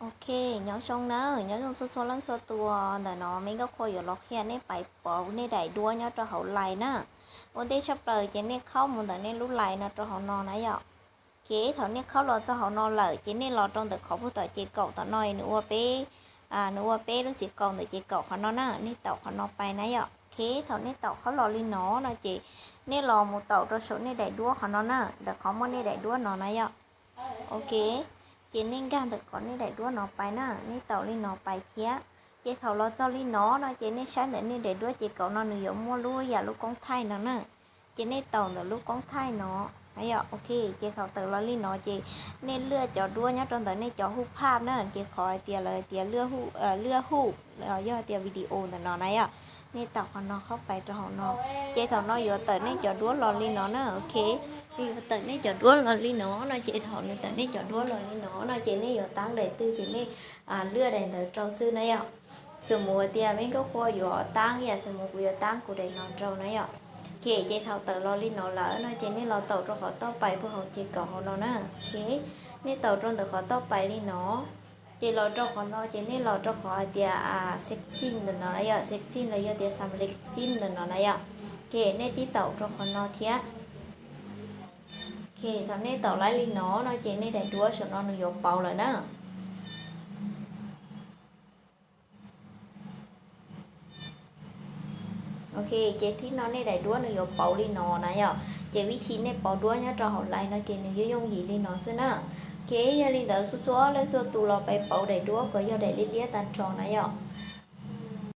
Ok, nyob zoo na, nyob zoo txhua txhua leej txhua tus. Ntawm no me Nkauj Qhua yuav los qhia nej pais pauv nej daim duab nyob rau hauv Line na. Ua ntej tshaj plaws ces nej khaub mus ntawm nej lub Line no rau hauv no na yom. Ok, thaum nej khaub los txog hauv no lawm ces nej los rau ntawm qhov puag tom ces kaum tom no nws ua peb, nws ua peb lub txiv qaus ntawm ces kaum qhov no na, nej taum qhov no pais na yom. Ok, thaum nej taum khaub los li no no ces nej los mus taum rau saum nej daim duab qhov no na, ntawm qhov muaj nej daim duab no na yom. Ok, ces nej nkag ntawm qhov nej daim duab no pais na, nej taum li no pais thiab. Ces thaum los txog li no no ces nej saib ntawm nej daim duab ces kaum no nws yuav muaj lub yam lub koob thaij no na. Ces nej taum ntawm lub koob thaij no na yom. Ok, ces thaum tawm los li no ces nej lwaj cov duab nyob rau ntawm nej cov huj phaj na, ces qhov hais tias lawv hais tias lwaj huj, yog tias video ntawm no na yom. Nej taum qhov no khaub pais rau hauv no, ces thaum no yuav tawm nej cov duab los li no na. Ok, yuav tawm nej cov duab los li no no ces thaum nws tawm nej cov duab los li no no ces nej yuav tab daim twg ces nej lwaj daim ntawd rau xwb na yom. Xws mus tias me Nkauj Qhua yuav tab yam xws mus kuv yuav tab kuv daim no rau na yom. Ok, ces thaum tawm los li no lawm no ces nej los taum rau qhov toj pais puag hauv ces kaum hauv no na. Ok, nej taum rau ntawm qhov toj pais li no, ces los rau qhov no ces nej los rau qhov hais tias setting ntawm no na yom, setting los yog tias selection ntawm no na yom. Ok, nej tib taum rau qhov no thiab. Ok, thaum nej taum laib li no no ces nej daim duab saum no nws yuav pauv lawm na. Ok, ces thib no nej daim duab nws yuav pauv li no na yom. Ces vib thim nej pauv duab nyob rau hauv Line no ces nws yuav yooj yim li no xwb na. Ok, yog li ntawd txhua txhua leej txhua tus los pais pauv daim duab kom yog daim liab liab tag nrho na yom.